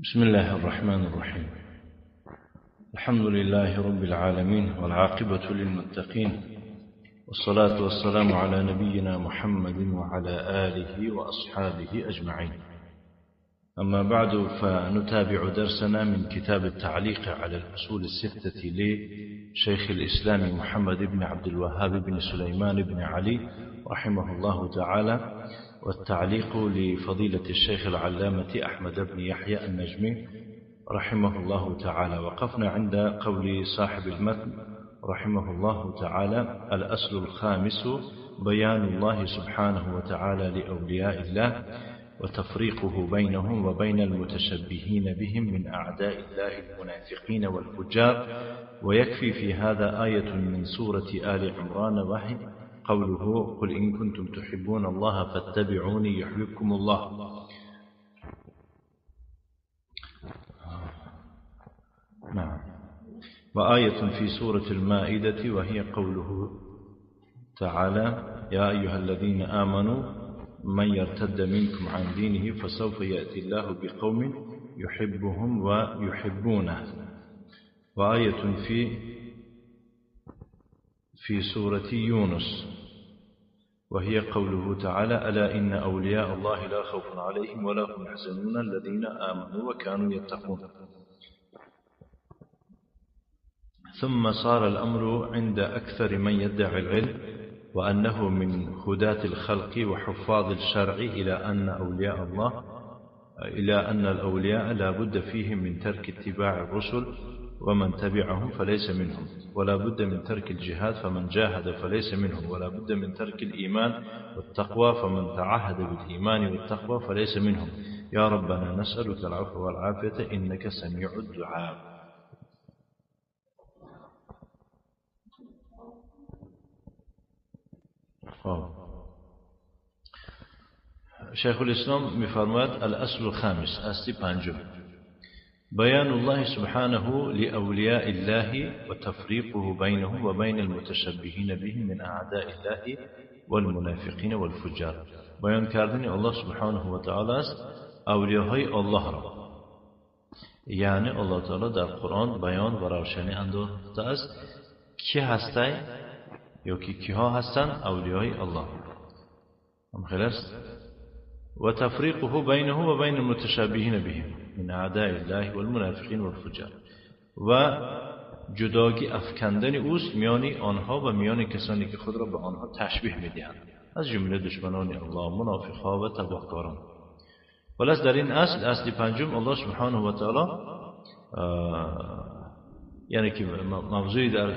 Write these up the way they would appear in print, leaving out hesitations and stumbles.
بسم الله الرحمن الرحيم. الحمد لله رب العالمين، والعاقبة للمتقين، والصلاة والسلام على نبينا محمد وعلى آله وأصحابه أجمعين. أما بعد، فنتابع درسنا من كتاب التعليق على الأصول الستة لشيخ الإسلام محمد بن عبد الوهاب بن سليمان بن علي رحمه الله تعالى، والتعليق لفضيلة الشيخ العلامة أحمد بن يحيى النجمي رحمه الله تعالى. وقفنا عند قول صاحب المتن رحمه الله تعالى: الأصل الخامس بيان الله سبحانه وتعالى لأولياء الله وتفريقه بينهم وبين المتشبهين بهم من أعداء الله المنافقين والفجار. ويكفي في هذا آية من سورة آل عمران، وهي قوله: قل إن كنتم تحبون الله فاتبعوني يحببكم الله. نعم. وآية في سورة المائدة، وهي قوله تعالى: يا أيها الذين آمنوا من يرتد منكم عن دينه فسوف يأتي الله بقوم يحبهم ويحبونه. وآية في سورة يونس، وهي قوله تعالى: ألا إن أولياء الله لا خوف عليهم ولا هم يحزنون الذين آمنوا وكانوا يتقون. ثم صار الأمر عند أكثر من يدعي العلم وأنه من هداة الخلق وحفاظ الشرع إلى أن الأولياء لا بد فيهم من ترك اتباع الرسل ومن تبعهم فليس منهم، ولا بد من ترك الجهاد فمن جاهد فليس منهم، ولا بد من ترك الإيمان والتقوى فمن تعهد بالإيمان والتقوى فليس منهم. يا ربنا نسألك العفو والعافية إنك سميع الدعاء. شيخ الإسلام می‌فرماید: الأصل الخامس، اصل پنجم، بيان الله سبحانه لأولياء الله وتفريقه بينهم وبين المتشبهين بهم من أعداء الله والمنافقين والفجار. بیان کردن الله سبحانه و تعالی است اولیاهای الله را، یعنی الله تعالی در قرآن بیان و روشنی انداخته است کی هستند یا کیها هستند اولیای الله. هم خلاص. وتفريقه بينه وبين المتشابهين بهم من أعداء الله والمنافقين والفجار. و جداگی افکندن اوست میان آنها و میان کسانی که خود را به آنها تشبیه میدهند، از جمله دشمنان الله، منافقها و تباهکاران. ولس در این اصل، اصل پنجم، الله سبحانه و تعالی، یعنی که موضوع در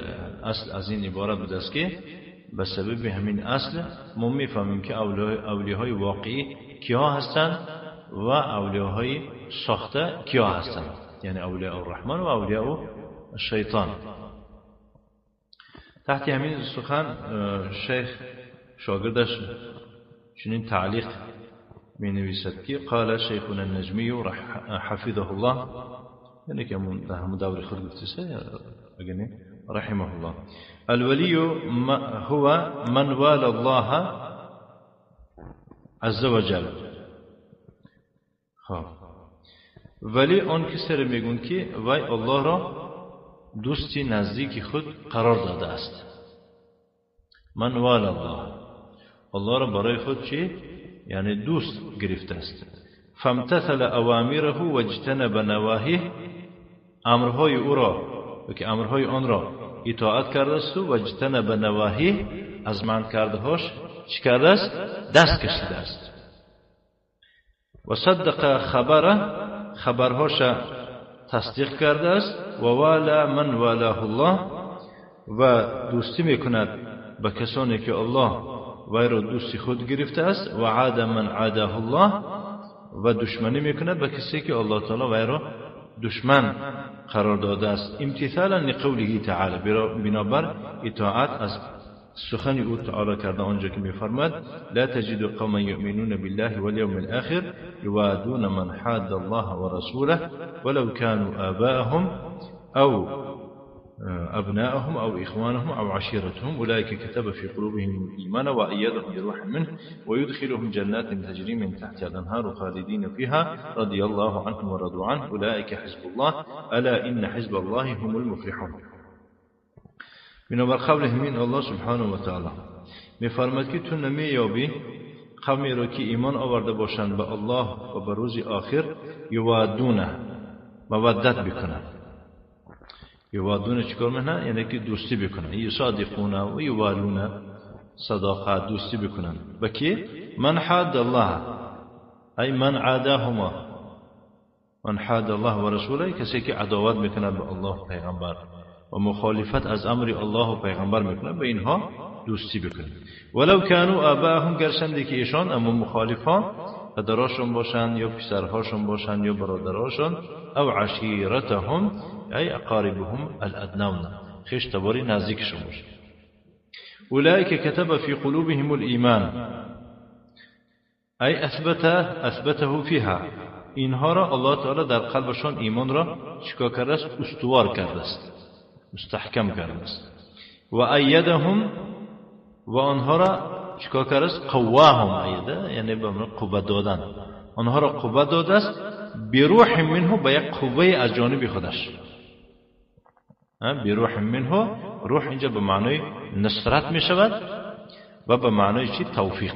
اصل از این عبارت بود است که به سبب همین اصل ما میفهمیم که اولیاهای واقعی کیها هستند و اولیاهای ساخته کیها هستند، یعنی اولیاء الرحمن و اولیاء الشیطان. تحت همین سخن شیخ شاگردش چنین تعلیق می نویسد که قال شیخنا النجمی حفظه الله، یعنی که در همون دور خود گفته رحمه الله: الولی هو من والى الله عز وجل. خب ولی آن کسی را میگون که وی الله را دوستی نزدیک خود قرار داده است. من وال الله، الله را برای خود چی؟ یعنی دوست گرفته است. فامتثل اوامره و اجتنب نواهیه، امرهای او را که امرهای آن را اطاعت کرده است و اجتنب نواهیه، از من کردهاش چی کرده است؟ دست کشیده است. و صدق خبره، خبرهاش تصدیق کرده است. و والا من والاه الله، و دوستی میکند به کسانی که الله وی را دوستی خود گرفته است. و عاد من عاده الله، و دشمنی میکند به کسی که الله تعالی وی را دشمن قرار داده است. امتثالا لقوله تعالی، بنابر اطاعت از سخن او تعالی کرده آنجا که میفرماد: لا تجد قوما یؤمنون بالله واليوم الآخر يوادون من حاد الله ورسوله ولو كانوا آباءهم أو أبناءهم أو إخوانهم أو عشيرتهم أولئك كتب في قلوبهم الإيمان وأيدهم بروح منه ويدخلهم جنات تجري من تحتها الأنهار خالدين فيها رضي الله عنهم ورضوا عنه أولئك حزب الله ألا إن حزب الله هم المفلحون. بنابر قوله من الله سبحانه وتعالى می‌فرماید که تو نمی‌یابی قومی را که ایمان آورده باشند به الله و به روز آخر یوادونه مودت بکنند. یوادونه چیکار میکنن؟ یعنی که دوستی بکنن، یصادقونه و یوالونه، صداقت دوستی بکنن. به کی؟ من حاد الله، ای من عاداهما، من حاد الله و رسوله، کسی که عداوت میکنه به الله و پیغمبر و مخالفت از امر الله و پیغمبر میکنه، به اینها دوستی بکنن. ولو كانوا آباءهم، گرچنده که ایشان اما مخالفان پدراشون باشن یا پسرهاشون باشن یا برادراشون، او عشیرتهم ای اقاربهم الادنون، خویش تباری نزدیکشون باشن. اولئک كتب في قلوبهم الایمان ای اثبته فيها، اینها را الله تعالی در قلبشان ایمان را چیکار کرده است؟ استوار کرده است، مستحکم کرده است. و ایدهم، و آنها را چیکار کرده است؟ قواهم، ایده یعنی به قوت دادن، آنها را قوت داده است بروح منه، به یک قوه از جانب خودش. بروح منه، روح اینجا به معنای نصرت می شود و به معنای چی؟ توفیق.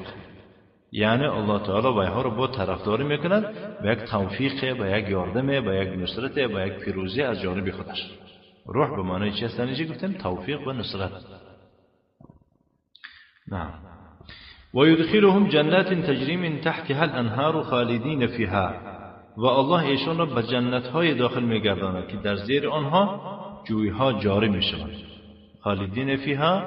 یعنی الله تعالی ویها را با طرفداری میکند به یک توفیق، به یک یاردم، به یک نصرت، به یک پیروزی از جانب خودش. روح به معنای چی است؟ اینجا گفتیم توفیق و نصرت. نعم. ويدخلهم جنات تجري من تحتها الأنهار خالدين فيها، و الله ایشان را به جنت‌های داخل می‌گرداند که در زیر آنها جویها جاری می‌شوند. خالدین فیها،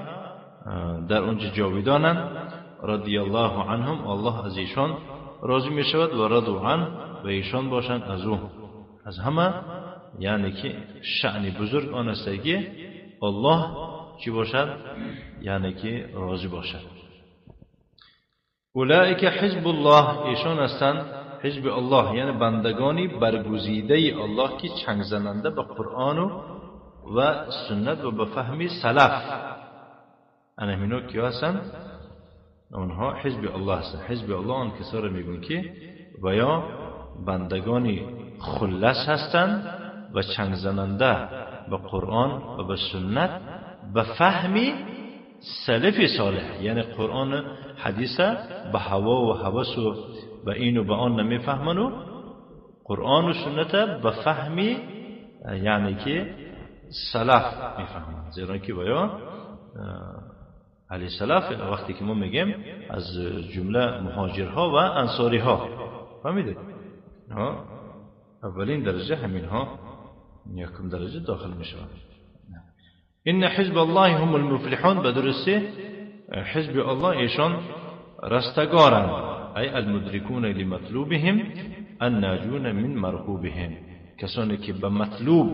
در آنجا جاویدانند. رضی الله عنهم، الله از ایشان راضی می‌شود، و رضوا عنه، و ایشان باشند از او. از همه یعنی که شأن بزرگ آن است که الله چی باشد؟ یعنی که راضی باشد. اولئک حزب الله، ایشان هستند حزب الله، یعنی بندگانی برگزیده الله که چنگ زننده به قرآن و سنت و به فهم سلف. انا همینا کیا هستند؟ آنها حزب الله هستند. حزب الله آن کسا را میگن که و یا بندگانی خلص هستند و چنگ زننده به قرآن و به سنت به فهم سلف صالح، یعنی قرآن حدیث به هوا و هوس و به این و به آن نمیفهمن و قرآن و سنت به فهم یعنی که سلف میفهمن، زیرا که بایا علی سلف وقتی که ما میگیم از جمله مهاجرها و انصاریها، فهمیدید؟ اولین درجه همینها یکم درجه داخل میشوند. إن حزب الله هم المفلحون، بدرسه حزب الله ایشان رستگارند، ای المدرکون لمطلوبهم الناجون من مرغوبهم، کسانی که به مطلوب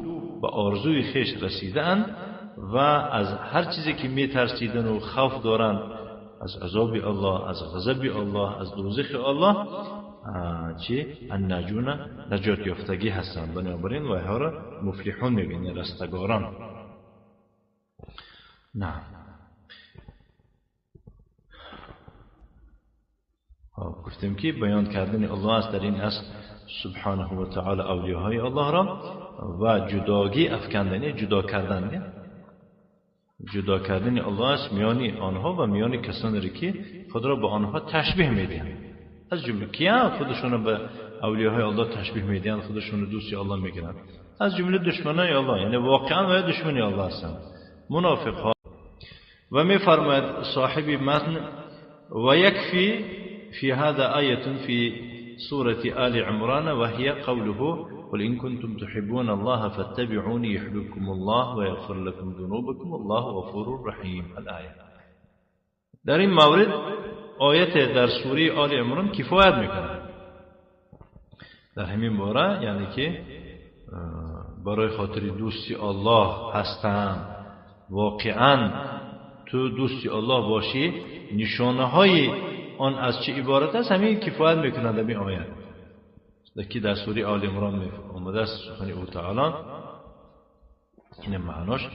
به آرزوی خیش رسیدند و از هر چیزی که میترسیدن و خوف دارند، از عذاب الله، از غضب الله، از دوزخ الله، چی الناجون نجات یافتگی هستند. بنابراین وایها را مفلحون میگن، رستگاران. نه گفتیم که بیان کردن الله است در این اصل سبحانه و تعالی اولیاهای الله را و جداگی افکندن، جدا کردن، جدا کردن الله است میان آنها و میان کسانی که خود را به آنها تشبیه میدهند. از جمله کیا خودشون را به اولیاهای الله تشبیه میدهند، خودشون را دوستی الله میگیرند؟ از جمله دشمنای الله، یعنی واقعا و دشمنی الله هستند، منافق ها. و میفرماید صاحب متن و یکفی في هذا آية في سورة آل عمران وهي قوله قل إن كنتم تحبون الله فاتبعوني يحببكم الله ويغفر لكم ذنوبكم الله غفور رحيم. الآية. در این مورد آیت در سوره آل عمران کفایت میکنه در همین باره، یعنی که برای خاطر دوستی الله هستم، واقعا تو دوستی الله باشی، نشانه های آن از چه عبارت است همین کفایت میکنند در این آیت که در سوره آل عمران آمده است سخن او تعالی. این معناش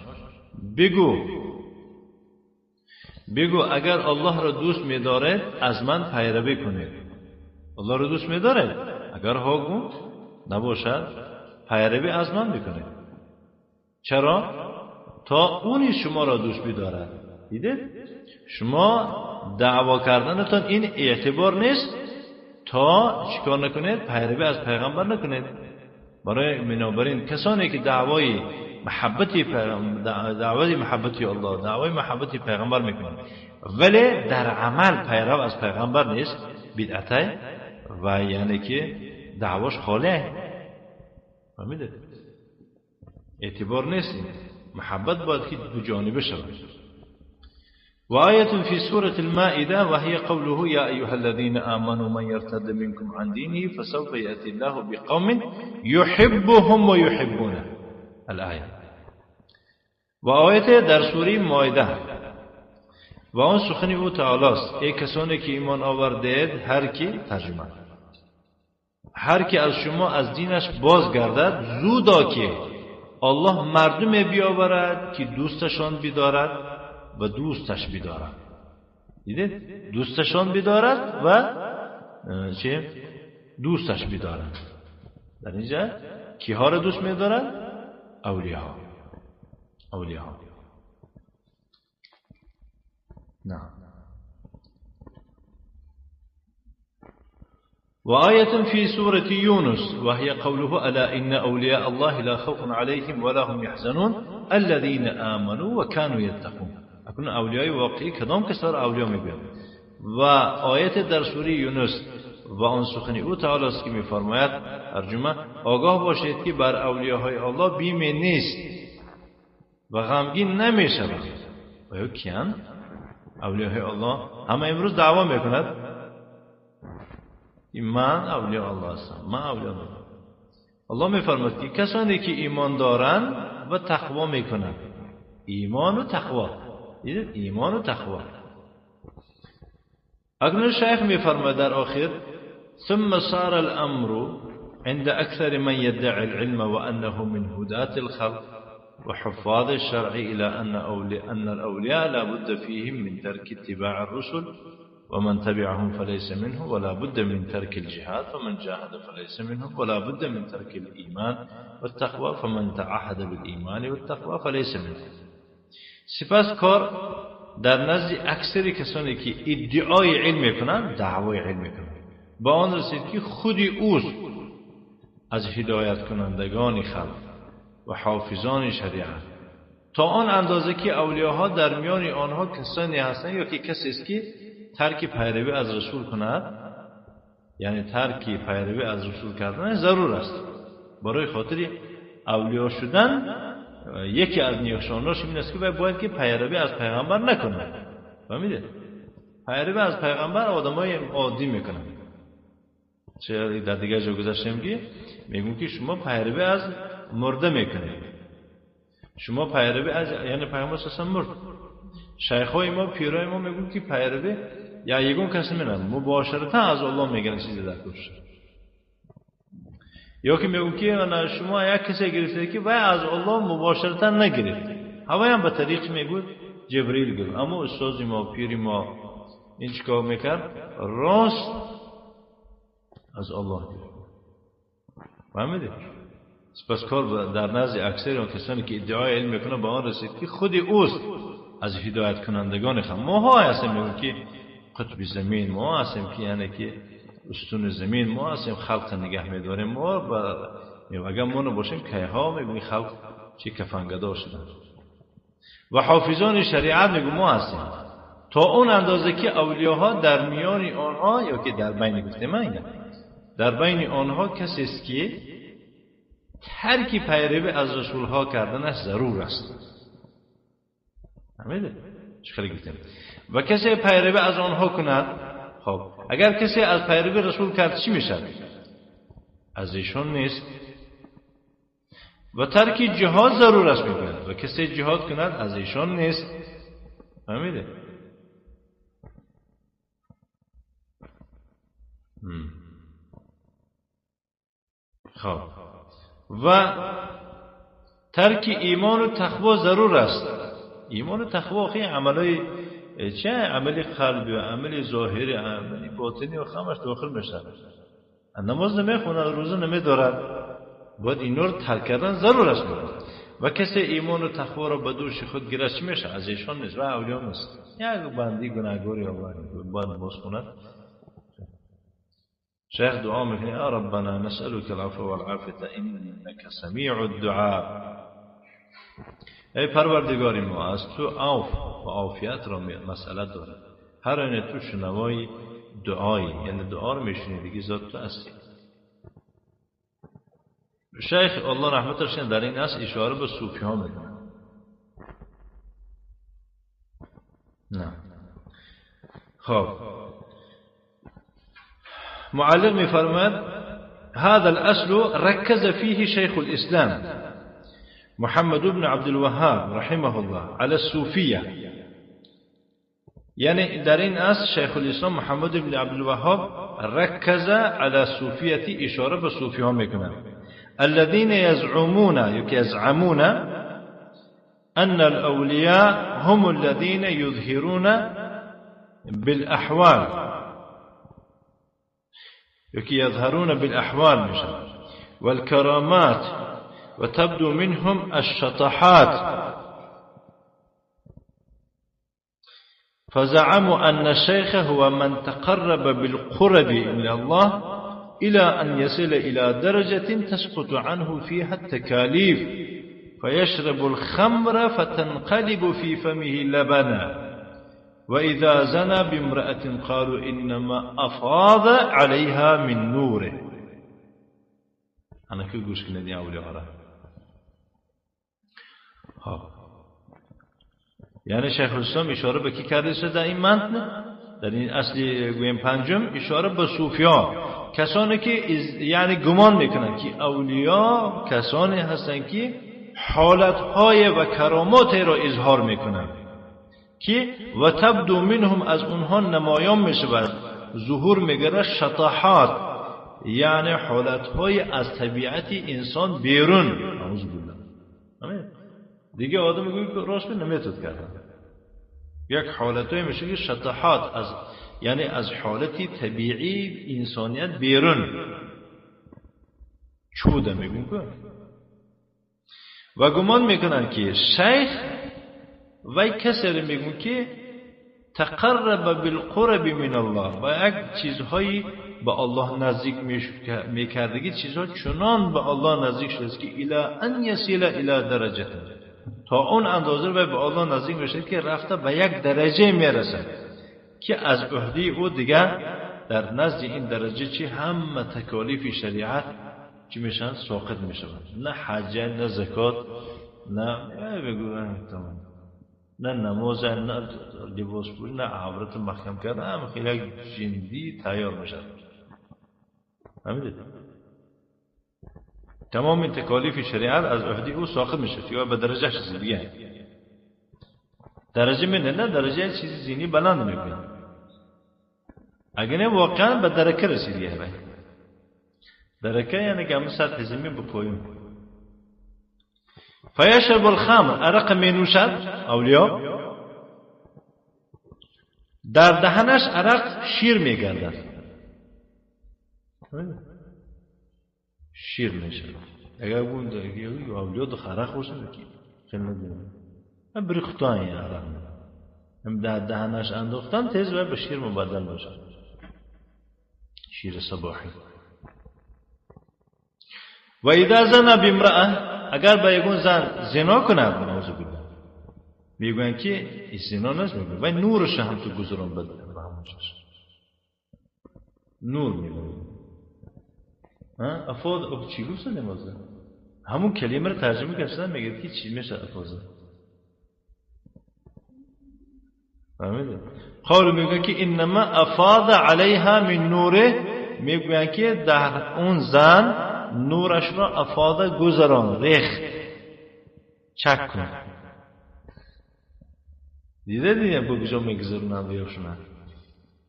بگو اگر الله را دوست می‌دارد از من پیروی کنید. الله را دوست می‌دارد، اگر ها نباشد پیروی از من بکنید. چرا؟ تا اونی شما را دوست بدارد. دیدید؟ شما دعوا کردنتان این اعتبار نیست تا چیکار نکنید؟ پیروی از پیغمبر نکنید. برای بنابراین کسانی که دعوای محبتی دعوای محبتی الله، دعوای محبتی پیغمبر میکنند ولی در عمل پیرو از پیغمبر نیست، بدعته و یعنی که دعواش خاله. فهمیده؟ اعتبار نیست. محبت باید که دو جانبه شود. وآية في سورة المائدة وهي قوله يا أيها الذين آمنوا من يرتد منكم عن دينه فسوف يأتي الله بقوم يحبهم ويحبونه. الآية. وآية در سوره مائده و آن سخن او تعالی است: ای کسانی که ایمان آوردید، هر کی ترجمه هر کی از شما از دینش بازگردد، زودا که الله مردم بیاورد که دوستشان بدارد و دوستش بدارد. دیدید؟ دوستشان بدارد و چه؟ دوستش بدارد. در اینجا کیها را دوست می‌دارد؟ اولیاها. اولیاها. نعم. وآية في سورة يونس وهي قوله ألا إن أولياء الله لا خوف عليهم ولا هم يحزنون الذين آمنوا وكانوا يتقون. اکنون اولیای واقعی کدام کسار اولیا میگویند؟ و آیت در سوره یونس و آن سخن او تعالی است که میفرماید، ترجمه: آگاه باشید که بر اولیاهای الله بیم نیست و غمگین نمیشوند. و یا کیان اولیاهای الله؟ همه امروز دعوا میکند من اولیاء الله هستم، من اولیاء الله. الله میفرماید که کسانی که ایمان دارند و تقوا میکنند. ایمان و تقوا. دیدید؟ ایمان و تقوا. اکنون شیخ میفرماید در آخر: ثم صار الامر عند اکثر من يدعي العلم وانه من هداة الخلق وحفاظ الشرع الى ان الاولياء لا بد فيهم من ترك اتباع الرسل ومن تبعهم فليس منه، ولا بد من ترك الجهاد فمن جاهد فليس منه، ولا بد من ترك الإيمان والتقوى فمن تعهد بالإيمان والتقوى فليس منه. سپس کار در نزد اکثر کسانی که ادعای علم میکنند، دعوای علم میکنند، با آن رسید که خود اوست از هدایت کنندگان خلق و حافظان شریعت، تا آن اندازه که اولیاها در میان آنها کسانی هستند یا که کسی است که ترک پیروی از رسول کند، یعنی ترک پیروی از رسول کردن ضرور است. برای خاطر اولیا شدن یکی از نشانهاش این است که باید که پیروی از پیغمبر نکند. فهمیده؟ پیروی از پیغمبر آدمای عادی میکنند. چه در دیگه جا گذاشتیم که میگم که شما پیروی از مرده میکنید، شما پیروی از، یعنی پیغمبر اصلا مرد. شیخای ما، پیرای ما میگن که پیروی یا یگون کسی میرن مباشرتا از الله میگن چیزی در کوش، یا که میگن که شما یک کسی گرفته که وای از الله مباشرتا نگرفت، هوای هم به طریق میگود جبریل گرفت. اما استاد ما، پیر ما این چیکار میکرد؟ راست از الله گرفت. فهمیدید؟ سپس کار در نزد اکثر آن کسانی که ادعای علم میکنن به آن رسید که خود اوست از هدایت کنندگان خلق. ماها هستیم میگیم که قطب زمین، ما هستیم که یعنی که استون زمین، ما هستیم خلق نگه میداریم. ما اگر ما نباشیم کیها میگیم خلق چه کفنگدار شدن. و حافظان شریعت میگیم ما هستیم، تا اون اندازه که اولیاها در میان آنها، یا که در بین گفتیم من، در بین آنها کسی است که ترک پیروی از رسولها کردنش ضرور است. فهمیده؟ چه خیلی گفتیم. و کسی پیروی از آنها کند، خب اگر کسی از پیروی رسول کرد چی میشد؟ از ایشون نیست. و ترک جهاد ضرور است میگوید، و کسی جهاد کند از ایشان نیست. فهمیده؟ خب و ترک ایمان و تقوا ضرور است. ایمان و تقوا خیلی عملای چه عملی قلبی و عملی ظاهری عملی باطنی و خمش داخل میشه. نماز نمیخونه، روزه نمیدارد، باید اینا رو ترک کردن ضرور است. و کسی ایمان و تقوا را به دوش خود گرفت چی میشه؟ از ایشان نیست و اولیا نیست. یک بندی گناهگاری باید نماز خوند. شیخ دعا میکنه یا ربنا نسألك العفو والعافیة انك سمیع الدعاء. ای پروردگار ما از تو عفو و عافیت را مسئله داره. هر آنه تو شنوای دعایی، یعنی دعا رو میشنی دیگه ذات تو هستی. شیخ الله رحمتش کنه در این اصل اشاره به صوفی ها میکنه. نه خب معلق میفرماید هذا الاصل ركز فيه شيخ الاسلام محمد بن عبد الوهاب رحمه الله على الصوفية. یعنی در این اصل شیخ الاسلام محمد بن عبد الوهاب ركز على الصوفية، اشاره به صوفی ها میکنه. الذين يزعمون أن الأولياء هم الذين يظهرون بالأحوال، يظهرون بالأحوال والكرامات وتبدو منهم الشطحات، فزعموا أن الشيخ هو من تقرب بالقرب من الله إلى أن يصل إلى درجة تسقط عنه فيها التكاليف فيشرب الخمر فتنقلب في فمه لبنا، وإذا زنى بامرأة قالوا إنما أفاض عليها من نوره. أنا كل قوش كنا دي أولي غرا. یعنی شیخ الاسلام اشاره به کی کرده است در این متن؟ در این اصل گویم پنجم اشاره به صوفیا، کسانی که یعنی گمان میکنند که اولیا کسانی هستند که حالتهای و کرامات را اظهار میکنند که و تبدو منهم، از اونها نمایان میشود، ظهور میگیره شطحات، یعنی حالتهای از طبیعت انسان بیرون. اعوذ بالله. دیگه آدم میگه که راست نمیتود کردن. یک حالتهای میشه که شطحات از یعنی از حالت طبیعی انسانیت بیرون چوده میگون که و گمان میکنن که شیخ وی کسی رو میگون که تقرب بالقرب من الله، و یک چیزهایی به الله نزدیک میکردگی، چیزها چنان به الله نزدیک شده است که الی ان یصل الی درجه، تا اون اندازه رو به الله نزدیک میشه که رفته به یک درجه میرسه که از عهده او دیگر در نزد این درجه چی همه تکالیف شریعت چی میشن؟ ساقط میشن. نه حج، نه زکات، نه نه نماز، نه لباس پوشی، نه عورت محکم کردن، هم خیلی جندی تیار میشن. فهمیدید؟ تمام این تکالیف شریعت از عهده او ساقط میشه یا به درجه چیز دیگه درجه من نه درجه چیزی زینی بلند میکنه. اگه نه واقعا به درکه رسیدیه. بای درکه یعنی که همون سطح زمین به پایین. فیشرب الخمر، عرق می نوشد اولیا، در دهنش عرق شیر میگردد، شیر میشه. اگر اون اولیا دو عرق باشه خیلی ندونم بری خطا این عرق هم در دهنش انداختن تیز باید به شیر مبدل باشه، شیر صباحی. و اذا زنا بامرأة، اگر با یکون زن زنا کند، نعوذ بالله، میگوین که این زنا نیست، میگوین و نورش هم تو گذران بده به همون چشم نور میگوین. افاض چی گفت نمازه؟ همون کلمه رو ترجمه کردن میگه که چی میشه افاضه. فهمیدید؟ قالو میگه که انما افاض علیها من نوره، میگوین که در اون زن نورش را افاضه گذران، ریخت، چک کن. دیده دیده با کجا میگذرونن بیاشونن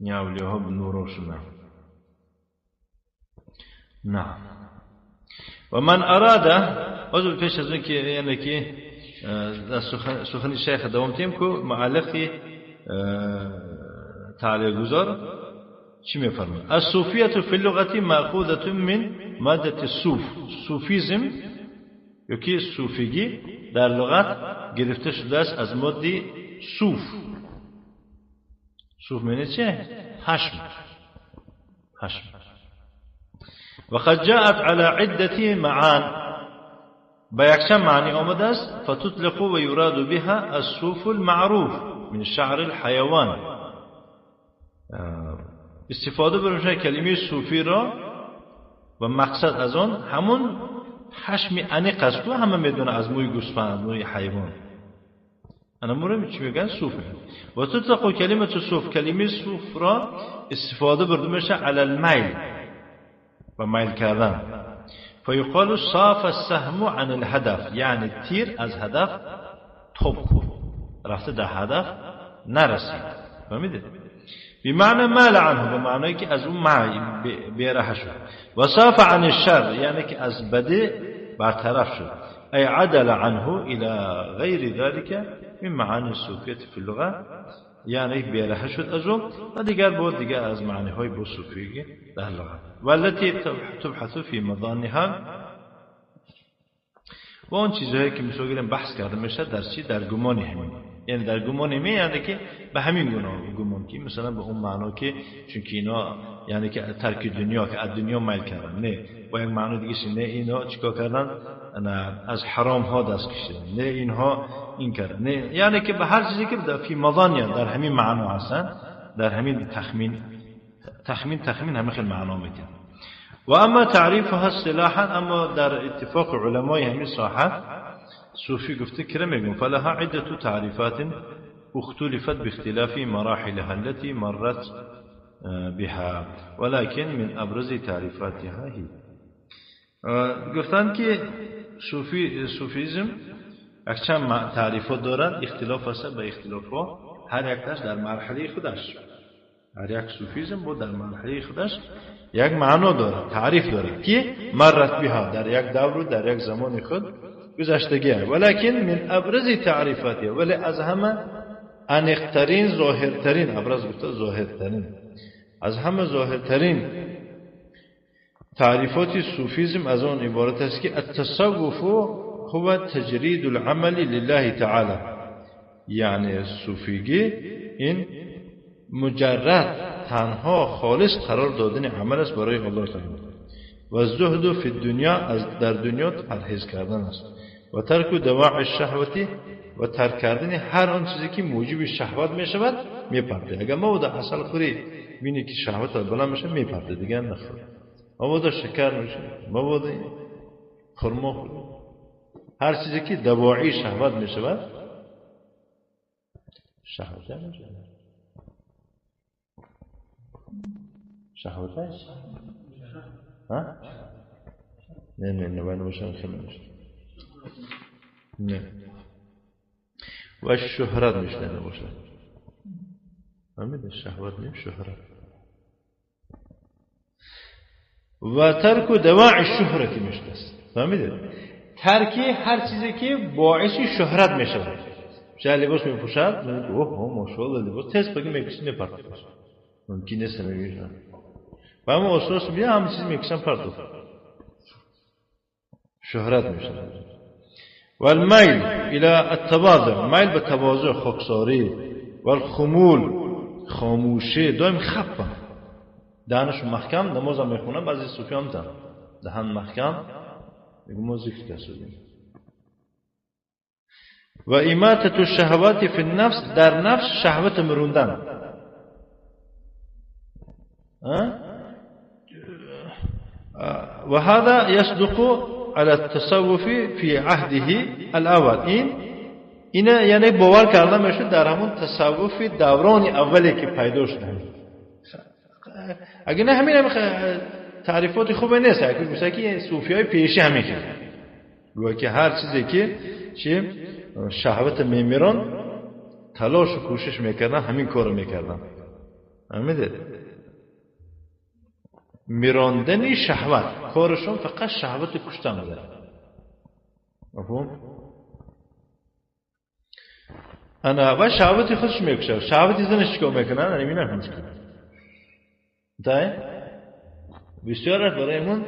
این اولیاها به نوراشونن. نه. و من اراده باز پیش از اون که یعنی که در سخن شیخ دوام تیم که معلق تعلیق گذار چی میفرماید؟ الصوفیة فی اللغة مأخوذة من مادة الصوف. صوفیزم یا که صوفیگی در لغت گرفته شده است از ماده صوف. صوف معنی چه؟ پشم. پشم. وقد جاءت على عدة معان، با یکچند معنی آمده است. فتطلق و یراد بها الصوف المعروف من شعر الحیوان. استفاده برمیشه کلمه صوفی را و مقصد از آن همون پشم انیق است که همه میدونه از موی گوسفند، موی حیوان. انا مورم چی میگن؟ صوف. و تطلق کلمه صوف، کلمه صوف را استفاده برده میشه علی المیل و میل کردن. فیقال صاف السهم عن الهدف، یعنی تیر از هدف توپ خورد، رفته در هدف نرسید. فهمیدید؟ بمعنى مال عنه، به معنی که از اون بیره شد. و صاف عن الشر، یعنی که از بده برطرف شد. ای عدل عنه الى غیر ذلك من معانی الصوفیة فی اللغة، یعنی بیره شد از اون و دیگر بود دیگر از معنی های با صوفیگی در لغت. والتي تبحث فی مظانها، و اون چیزهایی که مثلا بحث کرده میشه در چی؟ در گمان همین. یعنی در گمان می، یعنی که به همین گمان که مثلا به اون معنا که چون که اینا یعنی که ترک دنیا، که از دنیا میل کردن، نه با یک معنا دیگه، نه اینا چیکار کردن؟ نه از حرام ها دست کشیدن، نه اینها این کردن، نه یعنی که به هر چیزی که در فی مظان در همین معنا هستن، در همین تخمین تخمین تخمین همه خیلی معنا میده. و اما تعریفها اصطلاحا، اما در اتفاق علمای همین ساحه صوفی گفته که میگم فلها عدة تعریفات اختلفت باختلاف مراحلها التي مرت بها ولكن من ابرز تعریفاتها هي. گفتن که صوفیزم چند تعریفات دارد، اختلاف است به اختلاف ها، هر یکتاش در مرحله خودش، هر یک صوفیزم بود در مرحله خودش یک معنا دارد، تعریف دارد که مرت بها، در یک دور و در یک زمان خود گذشتگی. ولكن من ابرز تعریفاتی، ولی از همه انیقترین، ظاهرترین، ابرز گفته ظاهرترین، از همه ظاهرترین تعریفات صوفیزم از آن عبارت است که التصوف هو تجرید العمل لله تعالی. یعنی صوفیگی این مجرد تنها خالص قرار دادن عمل است برای الله تعالی، و الزهد فی الدنیا، از در دنیا پرهیز کردن است، و ترک دواعی الشهوتی، و ترک کردن هر آن چیزی که موجب شهوت می شود میپرده. اگر ما در عسل خوری بینی که شهوت بلند میشه میپرده دیگه نخور، مبادا شکر میشه، مبادا خرما خوری، هر چیزی که دواعی شهوت می شود شهوت میشه، شهوت است ها؟ نه نه نه باید باشم خیلی میشه نه و شهرت میشه نه باشه، فهمیده؟ شهوت نیم شهرت. و ترک دواعی الشهرت میشه، فهمیده؟ ترک هر چیزی که باعث شهرت میشه. شاید لباس میپوشد، میگه اوه ماشاءالله لباس تست بگی میکشی میپرد، ممکن نیست میگه و اما اساس بیا همه چیز میکشن پرد، شهرت میشه. والمیل الى التواضع، میل به تواضع، خاکساری، والخمول، خاموشی، دائم خپه، دهنش محکم، نماز هم میخونه، بعضی صوفی هم دهن محکم میگه ما ذکر کردیم. و اماتة الشهوات فی النفس، در نفس شهوت مروندن. وهذا يصدق على التصوف في عهده الأول. این یعنی باور کردن میشه در همون تصوف دوران اولی که پیدا شد. اگه نه همین هم تعریفات خوبه نیست، اگه مثلا که صوفی های پیشی همین کرد گویا که هر چیزی که چی شهوت میمیران تلاش و کوشش میکردن همین کارو میکردن. فهمیدید؟ میراندن شهوت، کارشون فقط شهوت کشتن بوده. مفهوم؟ انا و شهوت خودش میکشه، شهوت زنش چیکار میکنن؟ انا میبینم مشکل. ده بسیار برای من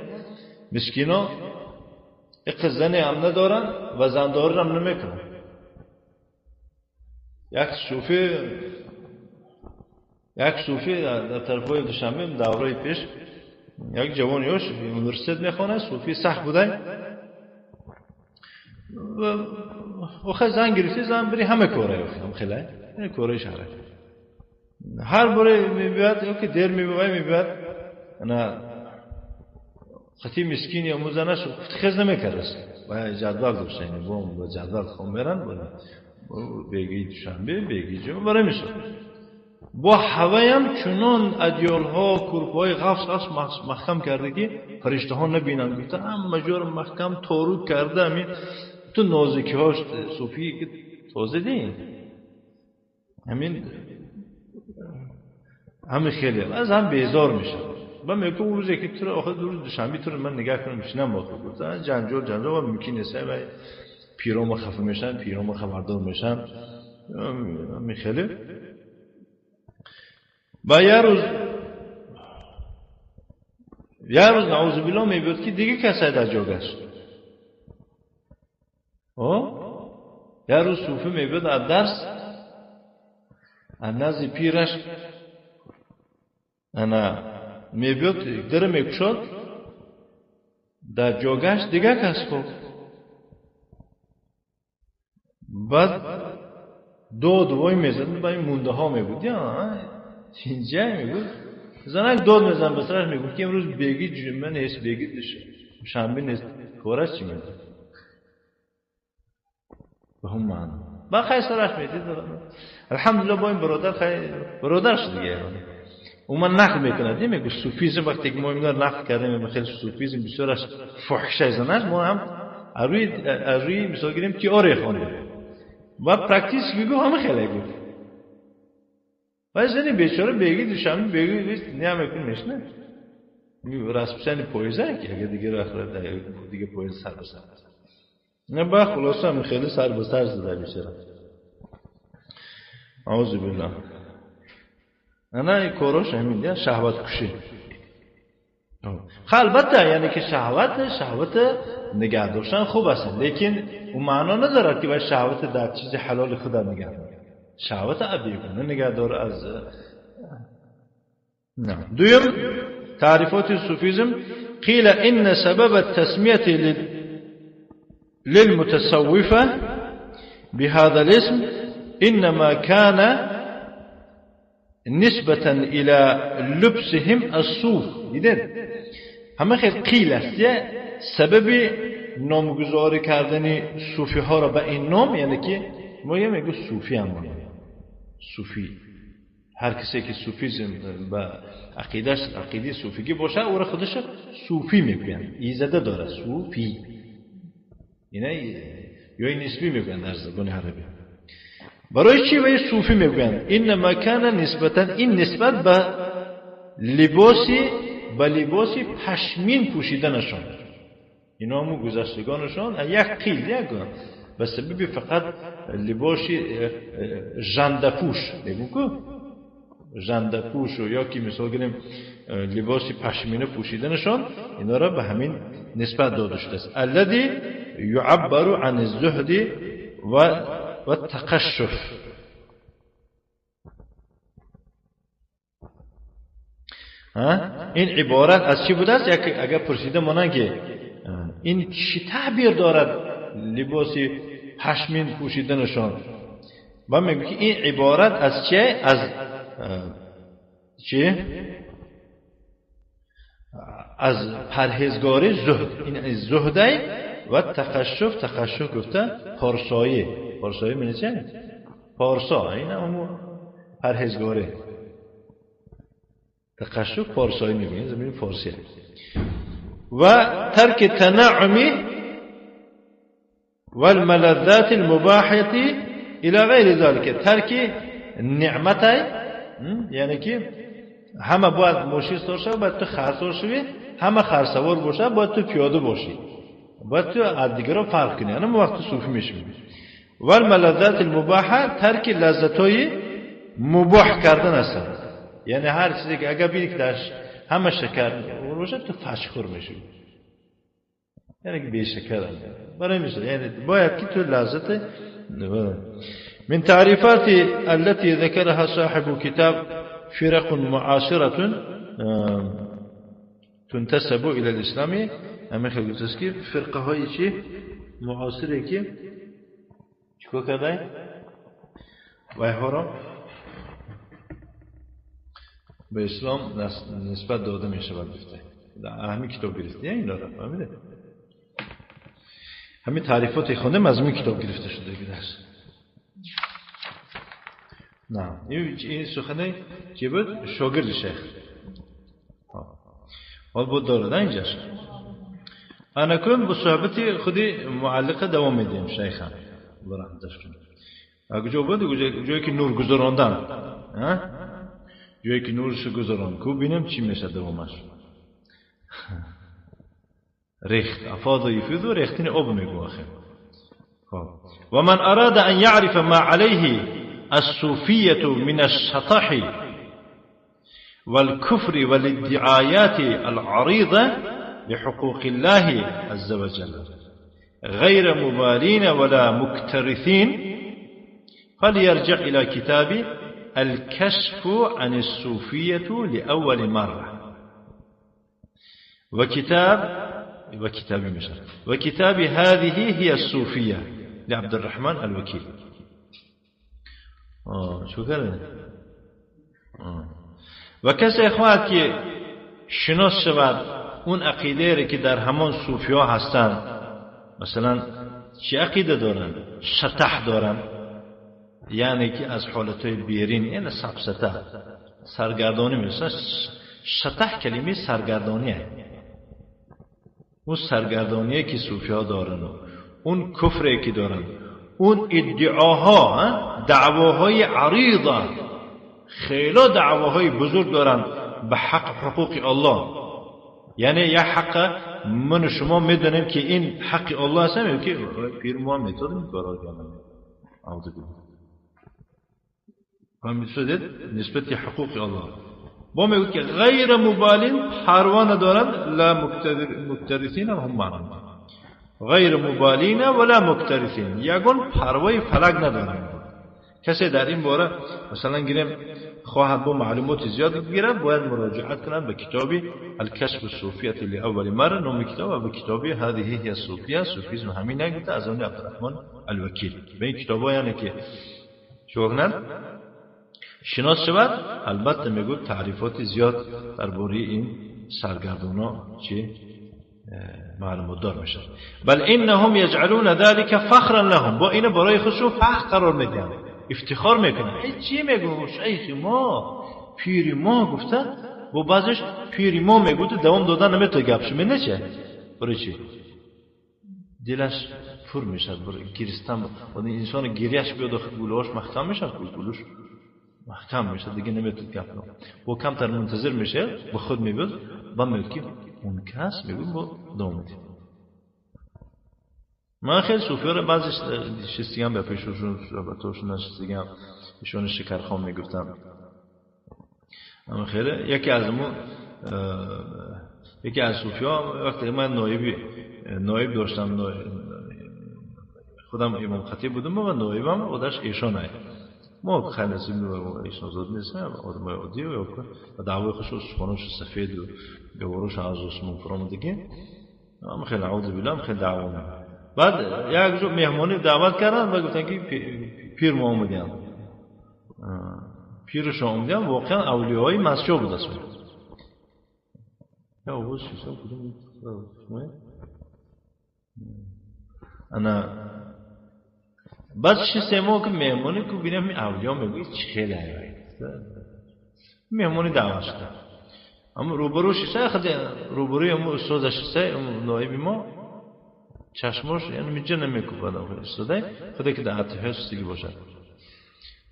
مسکینا یک زنی هم ندارن و زندار هم نمیکنن. یک صوفی در طرفای دوشنبه دوره پیش یک جوان یاش universitet میخوانه، صوفی سخت بوده و خیلی زن گرفته، زن بری همه کاره هم خیلی کاره شهره هر باره میبیاد یا که دیر میبیاد انا خطی مسکین یا موزنش خیز نمیکرست و جدول داشته، یعنی با جدول خون برن بگی دوشنبه بگی جمعه برای میشه با هوایم چنان ادیال ها کرپای غفص غفص محکم کرده که فرشته ها نبینن، گفته همه جور محکم تاروک کرده. همین تو نازکی هاش صوفی که تازه دین همین همین خیلی از هم بیزار میشه. من میگم اون روزی که تو رو آخر روز دوشنبه تو رو من نگاه کنم میشینم با خود گفتن جنجال جنجال و ممکن نیست و پیرام خفه میشن، پیرام خبردار میشن همین خیلی. و یه روز نعوذ بالله میبود که دیگه کسی در جاگش یه روز صوفی میبود از درس از نزد پیرش انا میبود در میکشد در جاگش دیگه کس خوب. بعد دو دوای میزد با این مونده ها میبود یا اینجا میگفت زنک داد میزن به سرش میگفت که امروز بگی جمعه نیست، بگی شنبه نیست، کارش چی میده؟ به هم معنا با خیلی سرش میدید. الحمدلله با این برادر خیلی برادر شد دیگه. او من نقل میکنه میگه صوفیزم وقتی که ما اینا نقل کردیم خیلی صوفیزم بسیارش فحشه زنش، ما هم از روی مثال گیریم تئوری خوندیم و practice میگه همه خیلی گفت. و زنی بیچاره بگی دوشنبه بگی نه میکنه میشنه расписание پویزه که اگه دیگه رخ دیگه پویز سر به سر نه با خلاصه هم خیلی سر به سر زده بیچاره. اعوذ بالله. انا این کاراش همین دیگه شهوت کشی. البته یعنی که شهوت نگه داشتن خوب است، لیکن اون معنا ندارد که باید شهوت در چیز حلال خود نگه داره. شهوت ابیگونه نگه دار از نه. دویم تعریفات صوفیزم قیل ان سبب التسمیه للمتصوفه بهذا الاسم انما كان نسبة الى لبسهم الصوف. دیدن همه خیلی قیل است سبب نامگذاری کردن صوفی ها را به این نام، یعنی که ما یه میگه صوفی هم صوفی، هر کسی که صوفیزم به عقیدهش عقیده صوفیگی باشه او را خودش صوفی میگن، ایزده داره صوفی، اینا یا نسبی میگن در زبان عربی. برای چی وی صوفی میگن؟ انما کان نسبتا، این نسبت به لباسی پشمین پوشیدنشان، اینا همون گذشتگانشان یک قیل یک به سبب فقط لباسی ژنده‌پوش میگم که ژنده‌پوش و یا که مثال گیریم لباس پشمینه پوشیدنشان، اینا را به همین نسبت داده شده است. الذی يعبر عن الزهد و التقشف. این عبارت از چی بوده است؟ اگر پرسیده مانند که این چی تعبیر دارد لباس پشمین پوشیدنشان، و میگه که این عبارت از چه؟ از چی؟ از پرهیزگاری زهد، این زهده و تقشف. تقشف گفته پارسایی، پارسایی معنی چه؟ پارسا، این همون پرهیزگاری. تقشف پارسایی میگه، زمین فارسیه. و ترک تنعمی والملذات المباحة إلى غير ذلك، ترک نعمت، یعنی که همه باید ماشین سوار شوی، باید تو خر سوار شوی، همه خر سوار باشه، باید تو پیاده باشی. باید تو از دیگران فرق کنی. انا وقت صوفی میشیم. والملذات المباحه ترک لذت‌های مباح کردن است. یعنی هر چیزی که اگر بینی که درش همه شکر باشه تو فشخور میشی، یعنی که بی شکر برای مثال، یعنی باید که تو لذت. من تعریفات التي ذكرها صاحب كتاب فرق معاصرة تنتسب إلى الإسلام. اما خیلی گفت که فرقه های چی معاصره که چیکار کرده وای ها به اسلام نسبت داده می شود. گفته همین کتاب گرفته اینا را فهمیده، همین تعریفات خوندم از این کتاب گرفته شده دیگه. نه این سخنه که بود شاگرد شیخ حال بود داره نه اینجاش. انا کن با صحبت خودی معلقه دوام میدیم شیخم الله رحمتش کنه. کجا بود؟ جایی که نور گذراندن، جایی که نورش گذران کو بینم چی میشه دوامش. ریخت افاض یفیض و ریختن آب میگو آخر. ومن اراد ان يعرف ما عليه الصوفية من الشطح والكفر والادعايات العريضة لحقوق الله عز وجل غير مبالين ولا مكترثين فليرجع إلى كتاب الكشف عن الصوفية لأول مرة وكتاب هذه هي الصوفية لعبد الرحمن الوكيل. شو كان؟ و کسی خواهد که شناس شود اون عقیده که در همان صوفی ها هستند، مثلا چه عقیده دارن؟ شطح دارن، یعنی که از حالتهای بیرین، یعنی سبسته سرگردانی میشه. شطح کلمه سرگردانیه، اون سرگردانیه که صوفی ها دارن، اون کفره که دارن، اون ادعاها، دعواهای عریضه، خیلی دعواهای بزرگ دارن به حق حقوق الله. یعنی یه حق من و شما میدونیم که این حق الله هست، میگه که پیر ما میتونیم کارا کنیم. اعوذ بالله. فهمید شدید نسبت حقوق الله. با میگه که غیر مبالین پروا ندارن، لا مکترثین هم معنا غیر مبالین ولا مکترثین، یگون پروای فلک ندارن. کسی در این باره مثلا گیریم خواهد با معلومات زیاد بگیرد، باید مراجعت کنند به کتاب الکشف الصوفیة لأول مرة نام کتاب، و به کتاب هذه هي الصوفیه، صوفیسم همین نگفته از آن عبدالرحمن الوکیل. به این کتاب ها یعنی که شو شناس شود، البته میگو تعریفات زیاد درباره این سرگردونا چی معلومات دار میشه. بل انهم یجعلون ذلك فخرا لهم، با این برای خودشون فخر قرار میدن، افتخار میکنن. هیچ چی میگو شیخ ما پیر ما گفته، با بعضش پیر ما میگو دوام دادن نمیتونه گپش منه چه برای چی دلش پر میشه، برای گریستن. و انسان گریهش بیاد گلوش محکم میشه، گلوش محکم میشه دیگه نمیتونه گپ نو. با کمتر منتظر میشه به خود میبود با میگه که اون کس میگو با دوام میده. من خیلی صوفی رو بعضی شستگم به پیششون صحبتاشون نشستگم، ایشون شکرخوان میگفتم. اما خیلی یکی از مو یکی از صوفی ها وقتی من نایب داشتم، خودم امام خطیب بودم و نایبم خودش ایشان ما خیلی نصیب ایشان زاد نیستم، آدم های عادی و دعوای خوش و سخنانش سفید و گواروش از عثمان فرام دیگه. اما خیلی اعوذ بالله خیلی دعوا میکنه. بعد یک جو مهمانی دعوت کردن و گفتن که پیر ما اومدن، پیرش اومدن، واقعا اولیای مسجد بود اصلا. یا بود چیزا کدوم انا بعد چه ما که مهمانی کو بینم اولیا میگه چه خیلی مهمانی دعوت شده، اما روبروش سه خود روبروی امو استادش سه امو نایب ما چشمش یعنی میجه نمیکوبد استاده خود که در عطفه دیگه باشد.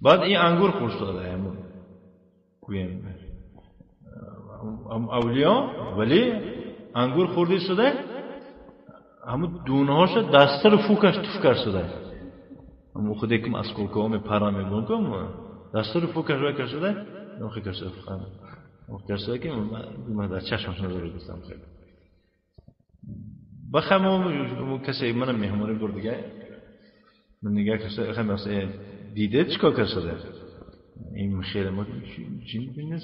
بعد این انگور خوش داده امو گویم اولیا ولی انگور خورده شده، همون دونه هاشو دسته رو فوکش توف کرد شده. همون خودی که از کلکه میپرم میبونم دسته رو فوکش رو کرد شده. نخی کرد شده فقط. کرد شده که من در چشمش نظر گفتم خیلی. بخم کسی منم مهمانی برد دیگه. من نگاه کرد خم مثلا دیده چیکار کرد شده. این خیلی ما جن بینه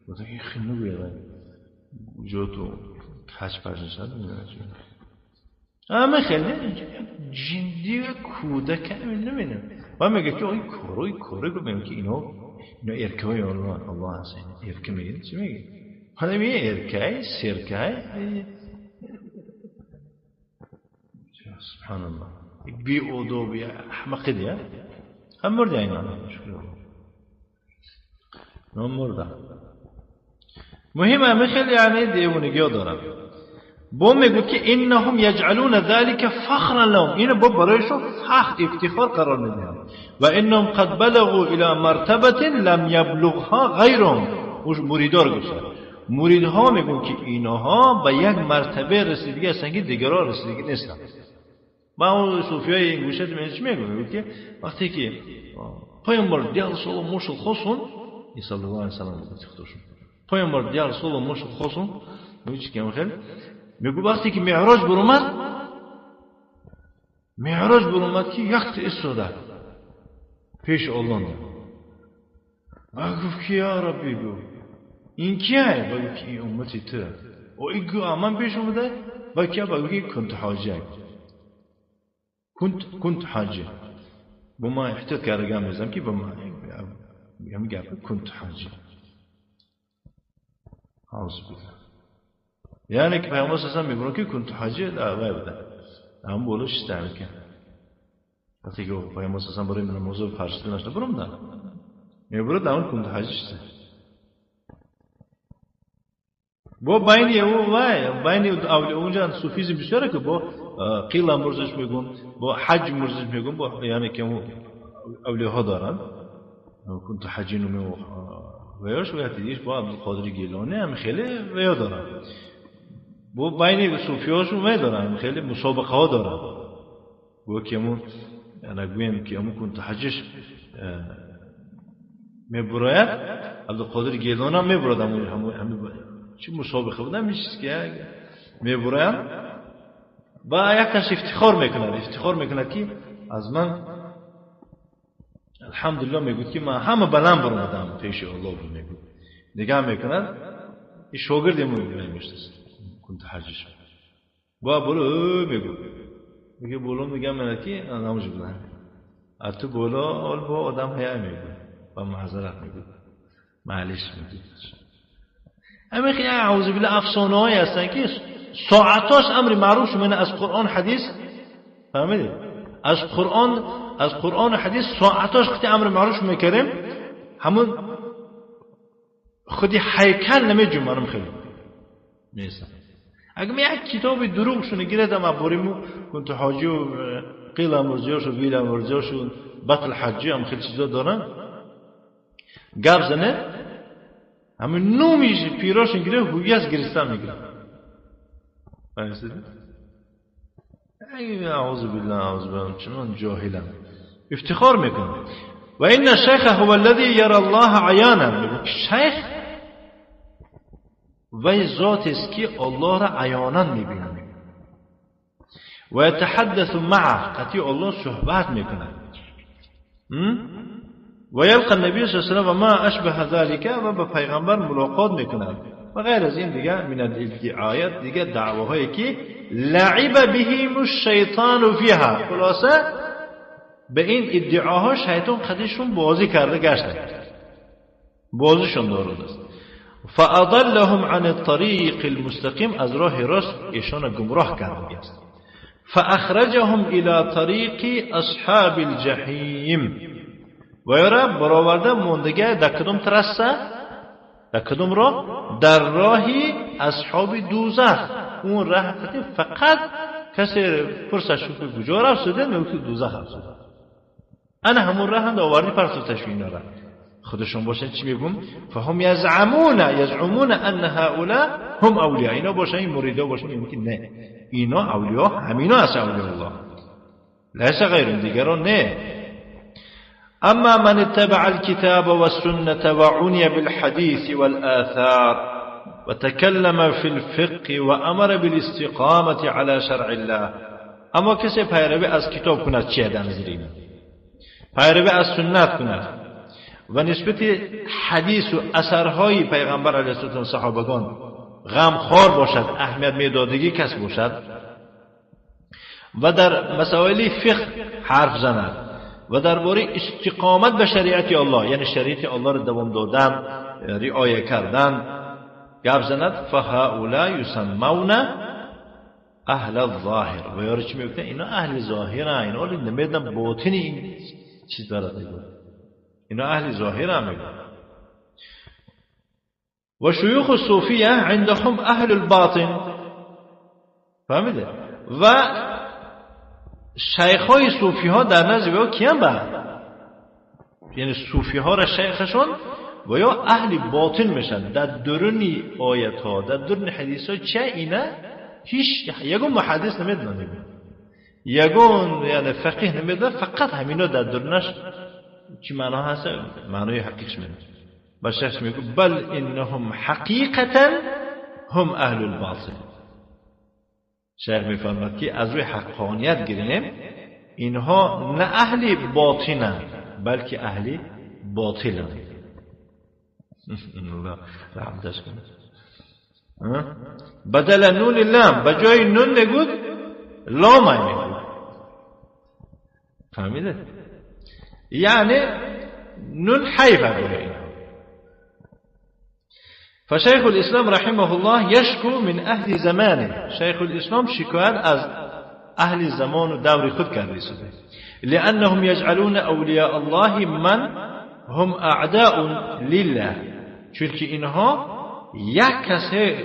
گفتم این خیلی نگویه جو تو کج پرشن همه خیلی جندی کودک نمیدونم و میگه که این کاروی کاره گفتم که اینا ارکه های الله الله هست ارکه میگه چی میگه حالا میگه ارکه سرکه سبحان الله بی ادب احمق دیگه هم مرده اینا نام مرده مهم همه خیلی یعنی دیوونگی ها دارن با میگو که انهم یجعلون ذلك فخرا لهم اینو با برایشون فخر افتخار قرار میدن و انهم قد بلغوا الى مرتبه لم یبلغها غیرهم. مریدا رو گفتن مریدها میگن که اینها به یک مرتبه رسیدگی هستن که دیگران رسیدگی نیستن. با اون صوفیای این گوشه میگه چی میگه؟ میگه که وقتی که پیامبر دیار سولو موشل خوشون صلی الله علیه و سلم گفتشون پیامبر دیار سولو موشل خوشون میگه چی که خیلی میگه وقتی که معراج برومد که یک ایستاده پیش الله و گفت که یا ربی گفت این کیه؟ گفت که این امتی تو و این گفت من پیش اومده و کیه؟ گفت که کنت حاجه كنت حاجة بما احتیاط کردم میزم که بما میگم كنت حاجة اعوذ بالله. یعنی که پیامبر صلی الله علیه و آله میگه که كنت حاجة در وای بوده هم بولش استعمال کرد وقتی که پیامبر صلی الله علیه و آله برای من موضوع فرشته نشده برم ده میبرد اون كنت حاجة شده با بین او وای بین اونجا صوفیزم بسیاره که با قیل مرزش میگم با حج مرزش میگم با یعنی که اولیاء دارن كنت حجین و ویاش و یادیش با عبدالقادر گیلانی هم خیلی ویا دارن با بین صوفیاشون وی دارن خیلی مسابقه ها دارن با که همون یعنی گویم که همون كنت حجش میبراید عبدالقادر گیلانی هم میبراد همون چی مسابقه بودن میشه که میبراید و یک کس افتخار میکند که از من الحمدلله میگوید که من همه بلند برآمدم پیش الله میگوید نگاه میکند این شاگرد میشناسه كنت حجش با برو میگوید میگه بالا میگم من که نموز بودم از تو بالا آل با آدم حیا میگوید و معذرت میگوید معلش میگوید همه خیلی اعوذ بالله افسانه هایی هستن که ساعتاش امر معروف من از قرآن حدیث فهمیدید از قرآن و حدیث ساعتاش وقتی امر معروف میکردیم همون خودی هیکل نمیجوم منم خیلی نیستم اگه من یک کتاب دروغ شونه گیردم ابوریمو كنت حاجی و قیل مرزیاش و ویل مرزیاش و بطل حجی هم خیلی چیزا دارن گپ زنه همون نومیش پیراشون گیره هویت گرفتن میگیره. اعوذ بالله اعوذ بالله چنان جاهلم افتخار میکنه. و ان الشیخ هو الذي يرى الله عیانا. شیخ وی ذات است که الله را عیانا میبیند و يتحدث معه قطعی الله صحبت میکنه و یلقى النبی صلی الله علیه و سلم و ما اشبه ذلك و با پیغمبر ملاقات میکنه و غیر از این دیگه من الادعایات دیگه دعواهایی که لعب بهم الشیطان فیها. خلاصه به این ادعاها شیطان خودشون بازی کرده گشته بازیشون دارد است. فاضلهم عن الطریق المستقیم از راه راست ایشان گمراه کرده است. فاخرجهم الى طریق اصحاب الجحیم و یارا برآورده موندگه در کدوم ترسه در کدوم راه در راهی اصحاب دوزخ. اون راه فقط کسی پرسش که کجا رفت شده میگه که دوزخ رفت شده. انا همون راه هم آوردی پرسش اینا را خودشون باشن چی میگم فهم یزعمون ان هؤلاء هم اولیاء. اینا باشن این مریدا باشن میگن که نه اینا اولیا همینا هست اولیاء الله، لیس غیرهم، دیگران نه. اما من اتبع الكتاب والسنة وعني بالحديث والآثار وتكلم في الفقه وأمر بالاستقامة على شرع الله. اما کسی پیروی از کتاب کند چه دنزریم، پیروی از سنت کند و نسبت حدیث و اثرهای پیغمبر علیه السلام صحابگان غمخوار باشد، اهمیت میدادگی کس باشد و در مسائل فقه حرف زند و درباره استقامت به شریعت الله، یعنی شریعت الله را دوام دادن، رعایه کردن گپ زند، فهؤلاء یسمون اهل الظاهر. و یارو چی میگفتن؟ اینا اهل ظاهرن، اینا نمیدونن باطن این چیز دارد، اینا اهل ظاهرن میگن. و شیوخ الصوفیه عندهم اهل الباطن، فهمیده؟ و شیخ های صوفی ها در نزد او کیان با؟ یعنی صوفی ها را شیخشون و یا اهل باطن میشن. در درون آیت ها، در درون حدیث ها چه اینه؟ هیچ یگون محدث نمیدونه، یگون یعنی فقیه نمیدونه، فقط همینا در درونش چی معنا هست؟ معنای حقیقش میده. و شیخ میگه بل انهم حقیقتا هم اهل الباطل. شیخ میفرماد که از روی حقانیت گیریم اینها نه اهل باطنن بلکه اهل باطلن. الله رحمتش کنه. بدل نون لام، به جای نون میگود لام میگود. فهمیده؟ یعنی نون حیف برای. فشيخ الإسلام رحمه الله يشكو من أهل زمانه. شيخ الإسلام شكوان از أهل زمان و دور خود کرده شده، لأنهم يجعلون أولياء الله من هم أعداء لله. چون که اینها یک کسی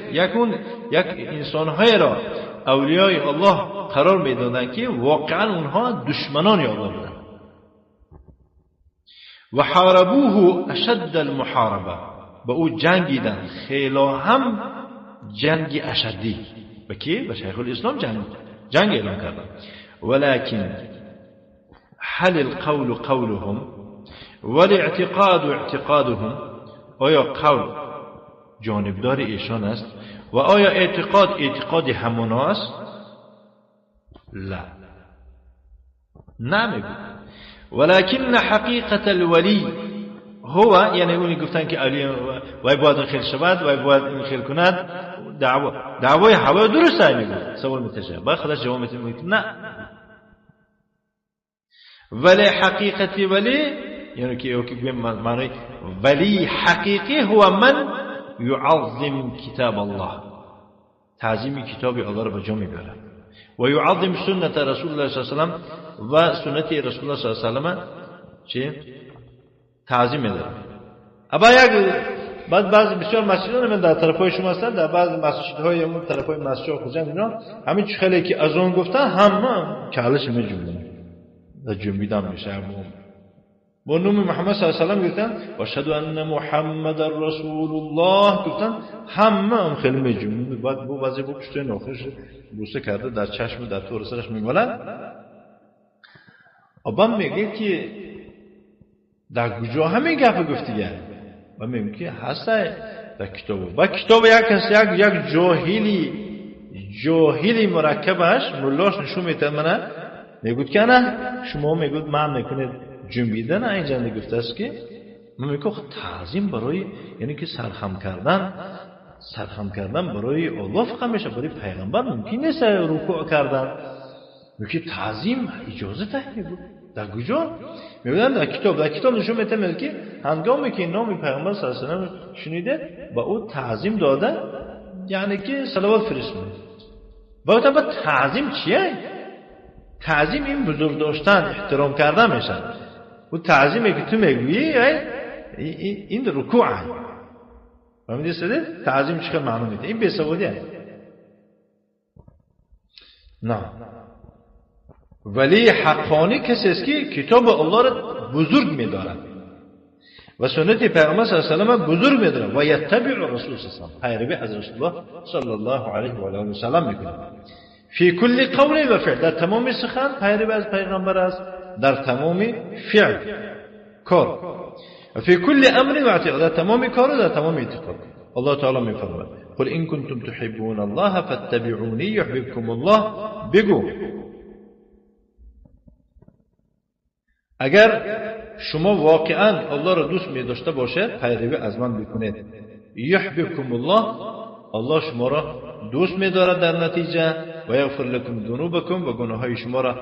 یک انسانهای را اولیای الله قرار میدادند که واقعا اونها دشمنان الله بودند. و حاربوه اشد المحاربه، به او جنگیدند خیلی هم جنگ اشدی. به کی؟ به شیخ الاسلام جنگ اعلام کردند. ولكن هل القول قولهم والاعتقاد اعتقادهم؟ آیا قول جانبدار ایشان است و آیا اعتقاد اعتقاد همون است؟ لا، نمیگو. ولكن حقیقت الولی هو، یعنی اونی گفتن که علی وای باید این خیل شود، وای باید این خیل کند، دعوای هوا درست میگه. سوال میتشه با خودش جواب میده نه. ولی حقیقت ولی یعنی که معنی ولی حقیقی هو من يعظم كتاب الله، تعظیم کتاب الله را به جا میبرد، و يعظم سنة رسول الله صلی الله علیه و سلم، و سنت رسول الله صلی الله علیه و سلم چی تعظیم میداره. ابا یک بعد بعضی بسیار مسجدان من در طرفای شما هستن، در بعضی مسجدهای اون طرفای مسجد خوجند اینا همین خیلی که از اون گفتن همه کلش میجنبن در جنبیدن میشه. با نام محمد صلی الله علیه و سلم گفتن و اشهد ان محمد رسول الله گفتن، همه هم خیلی میجنبن. بعد بو بعضی بو پشت ناخش بوسه کرده در چشم و در طور سرش میمالن. آبام میگه که در کجا همین گپ گفتیه؟ و میگم که هست در کتاب. و کتاب یک کس یک جاهلی مرکبش ملاش نشون میده منه، میگود که نه شما میگود من میکنه جنبیدن اینجا گفته است که من میگم تعظیم برای یعنی که سرخم کردن برای الله فقط میشه، برای پیغمبر ممکن نیست رکوع کردن. میگه تعظیم اجازه ته میگه در کجا؟ میگن در کتاب. در کتاب نشون میده که هنگامی که نام پیغمبر صلی الله علیه و سلم شنیده با او تعظیم داده، یعنی که صلوات فرستاده. با تعظیم چیه؟ تعظیم این بزرگ داشتن، احترام کردن میشه. و تعظیمی که تو میگویی این رکوعه. فهمیدی سده؟ تعظیم چه معنی میده؟ این بی‌سوادیه. نه، ولی حقانی کسی است که کتاب الله را بزرگ می‌دارد و سنت پیغمبر صلی الله علیه و سلم بزرگ می‌دارد و یتبع رسول صلی الله علیه و سلم، پیروی از رسول الله صلی الله علیه و آله و سلم می‌کند. فی کل قول و فعل، در تمام سخن پیروی از پیغمبر است، در تمام فعل کار، فی کل امر و اعتقاد، در تمام کار و در تمام اعتقاد. الله تعالی میفرماید قل ان کنتم تحبون الله فاتبعونی یحببکم الله. بگو اگر شما واقعا الله را دوست می داشته باشید پیروی از من بکنید. یحببکم الله، الله شما را دوست می دارد در نتیجه، و یغفر لکم ذنوبکم، و گناههای شما را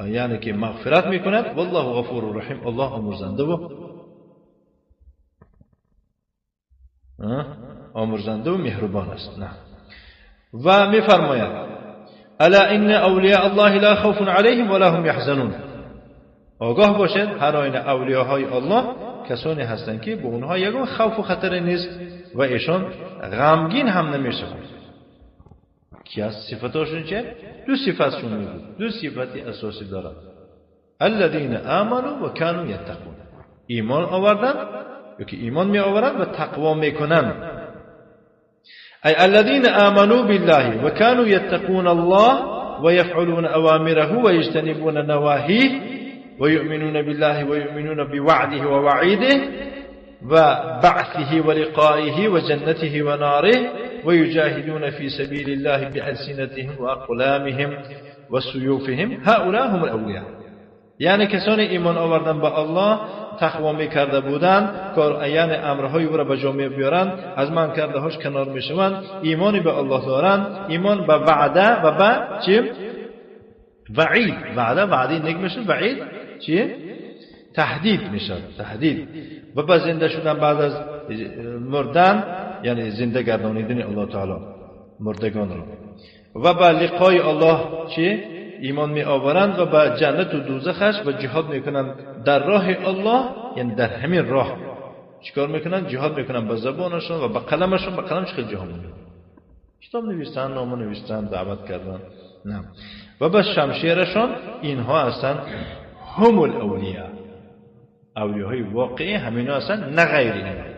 یعنی که مغفرت می کند. والله غفور رحیم، الله آمرزنده و آمرزنده و مهربان است. نه. و می فرماید الا ان اولیاء الله لا خوف علیهم ولا هم یحزنون. آگاه باشید هر آینه اولیاهای الله کسانی هستند که به اونها یگان خوف و خطر نیست و ایشان غمگین هم نمیشوند. کی از صفتاشون چه؟ دو صفتشون میگه، دو صفت اساسی دارند. الذین آمنوا و کانوا یتقون، ایمان آوردن یا که ایمان می آورند و تقوا میکنند. ای الذین آمنوا بالله و کانوا یتقون الله و یفعلون اوامره و یجتنبون نواهیه و یؤمنون بالله و یؤمنون بوعده و وعیده و بعثه و لقائه و جنته و ناره و یجاهدون فی سبیل الله بألسنتهم و اقلامهم و سیوفهم. هؤلاء هم الاولیاء. یعنی کسانی ایمان آوردن به الله، تقوا میکرده بودند، کار یعنی امرهای او را به جا بیارند، از من کرده هاش کنار میشوند، ایمانی به الله دارند، ایمان به وعده و به چی؟ وعید. وعده وعده نیک میشه، وعید چی؟ تهدید میشه، تهدید. و به زنده شدن بعد از مردن، یعنی زنده گردانیدن الله تعالی مردگان را، و به لقای الله چی؟ ایمان می آورند و به جنت و دوزخش و جهاد میکنند در راه الله، یعنی در همین راه چیکار میکنند؟ جهاد میکنند به زبانشون و به قلمشون. به قلم چه جهاد میکنند؟ کتاب نوشتن، نامه نوشتن، دعوت کردن، نه. و به شمشیرشون. اینها هستند هم الاولیاء، اولیاهای واقعی همینا هستند، نه غیر اینها.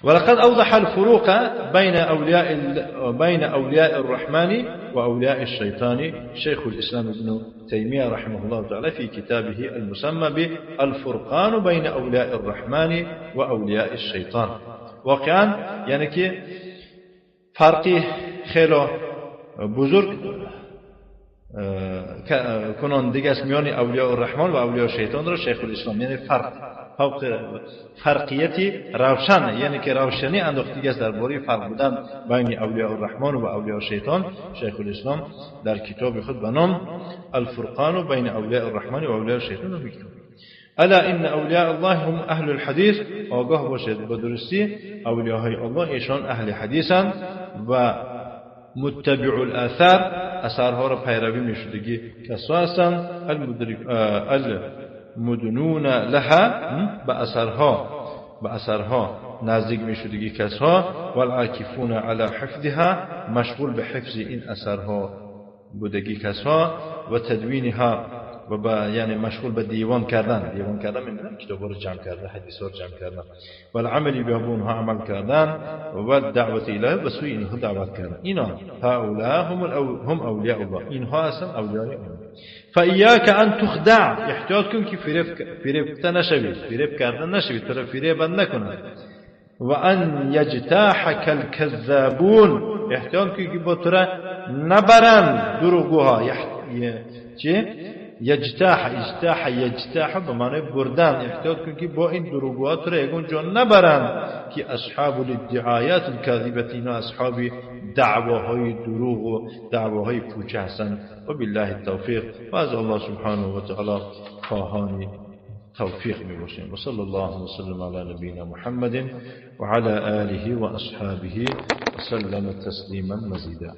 ولقد أوضح الفروق بين أولياء الرحمن وأولياء الشيطان شيخ الإسلام ابن تيمية رحمه الله تعالى في كتابه المسمى بالفرقان بين أولياء الرحمن وأولياء الشيطان. واقعا یعنی که فرقی خیلی بزرگ کنان دیگه است میان اولیاء الرحمن و اولیاء شیطان را شیخ الاسلام، یعنی فرقیتی روشن، یعنی که روشنی انداخته است درباره فرق بودن بین اولیاء الرحمن و اولیاء شیطان. شیخ الاسلام در کتاب خود به نام الفرقان بین اولیاء الرحمن و اولیاء شیطان میگه الا ان اولیاء الله هم اهل الحدیث. آگاه باشید به درستی اولیاء الله ایشان اهل حدیثند و متبع الاثار، اثرها را پیروی میشدگی کسا هستند، المدنون لها، به اثرها نزدیک میشدگی کسها، والعاکفون علی حفظها، مشغول به حفظ این اثرها بودگی کسها، و تدوینها و با یعنی مشغول به دیوان کردن، دیوان کردن می‌دونن کتاب‌ها رو جمع کردن، حدیث‌ها رو جمع کردن، و العمل به اونها عمل کردن، و دعوت اله به سوی اینها دعوت کردن. اینا هؤلاء هم اولیاء الله، اینها اصلا اولیاء الله. فإياك ان تخدع، احتیاط کن که فریب نشوی، فریب کردن نشوی، تو را فریب نکنند. و ان یجتاحک الكذابون، احتیاط کن که با تو را نبرند دروغگوها. چی؟ یجتاح، اجتاح، یجتاح به معنی بردن. احتیاط کن که با این دروغگوها تو را یگون جا نبرند که اصحاب الادعایات الكاذبه، اینا اصحاب دعواهای دروغ و دعواهای پوچ هستند. و بالله التوفیق، و از الله سبحانه و تعالی خواهان توفیق می باشیم. و صلی الله وسلم علی نبینا محمد و علی آله و اصحابه وسلم تسلیما مزیدا.